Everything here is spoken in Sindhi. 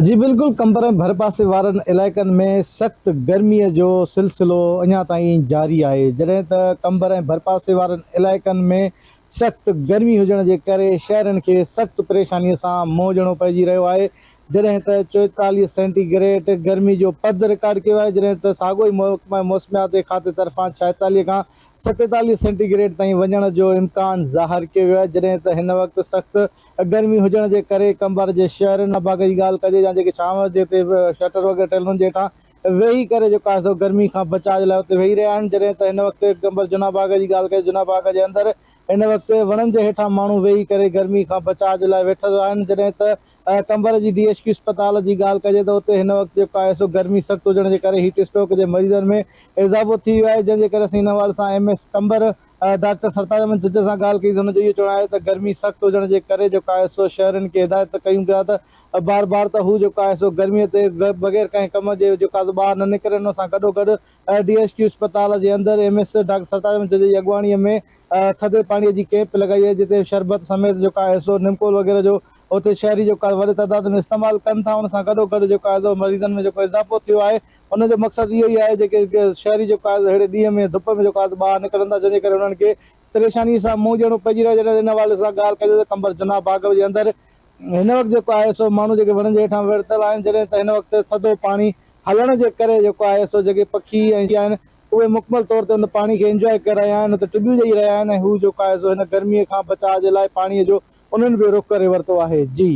جي بلڪل قمبر ۽ ڀرپاسي وارن علائقن ۾ سخت گرمي جو سلسلو اڃا تائين جاري آهي جڏهن ته قمبر ۽ ڀرپاسي وارن علائقن ۾ سخت گرمي هجڻ جي ڪري شهرين کي سخت پريشاني سان منهن ڏيڻو پئجي رهيو آهي جڏهن ته 44 سينٽي گريڊ گرمي جو پد رڪارڊ ڪيو آهي جڏهن ته ساڳيو ئي محڪمه موسميات کاتي طرفان 46 کان 47 سينٽي گريڊ تائين وڃڻ جو امڪان ظاهر ڪيو ويو آهي جڏهن ته هن وقت سخت گرمي هجڻ جي ڪري قمبر جي شهر نباغ جي ڳالهه ڪجي يا جيڪي ڇانو جي تي شٽر وغيره ٺهيل انهن جي هيٺان ويهي ڪري جيڪو آهي سو گرمي کان بچاء جي لاء اتي ويهي رهيا آهن جڏهن ته هن وقت قمبر جناح باغ جي ڳالهه ڪجي جناح باغ جي اندر هن وقت وڻن جي هيٺان ماڻهو ويهي ڪري گرمي کان بچاء جي لاء ويٺل آهن جڏهن ته قمبر جي ڊي ايڇ ڪيو اسپتال جي ڳالهه ڪجي ته اتي هن وقت جيڪو آهي سو گرمي سخت هجڻ جي ڪري هيٽ اسٽروڪ جي مريضن ۾ اضافو ٿي ويو آهي جنهن جي ڪري اسين ان حوالي سان M S Qambar doctor Sartaj Ahmad جج سان ڳالهه ڪئي هن جو اهو چوڻ آهي ته گرمي سخت هجڻ جي ڪري جيڪو آهي سو شهرين کي هدايت ڪيون پيا ته بار بار ته هو جيڪو آهي سو گرمي تي بغير ڪنهن ڪم جي جيڪو آهي سو ٻاهر نه نڪرن ان سان گڏو گڏ ڊي ايڇ ڪيو اسپتال جي اندر M S doctor Sartaj Ahmad جج جي اڳواڻي ۾ ٿڌي پاڻي جي ڪيمپ لڳائي آهي جتي شربت سميت جيڪو آهي سو نمڪول وغيره جو اتي شهري جيڪو آهي وڏي تعداد ۾ استعمال ڪن ٿا ان سان گڏو گڏ جيڪو آهي سو مريضن ۾ جيڪو اضافو ٿيو آهي ان جو مقصد اهو ئي آهي جيڪي شهري جيڪو آهي اهڙي ڏينهن ۾ ڌپ ۾ جيڪو آهي ٻاهر نڪرن ٿا جنهن جي ڪري انهن کي پريشاني سان منهن ڏيڻو پئجي رهيو آهي جڏهن ته ان حوالي سان ڳالهه ڪجي ته قمبر جناح باغ جي اندر هن وقت جيڪو آهي سو ماڻهو جيڪي وڻن جي هيٺان ويٺل آهن جڏهن ته هن وقت ٿڌو پاڻي هلڻ جي ڪري جيڪو آهي سو جيڪي پکي ۽ آهن اهي مڪمل طور تي ان پاڻي کي انجواء ڪري رهيا آهن اتي ٽٻيون ڏئي رهيا آهن ۽ هو جيڪو آهي سو هن گرمي کان بچاء جي لاء پاڻي جو انهن به رخ ڪري ورتو آهي جي.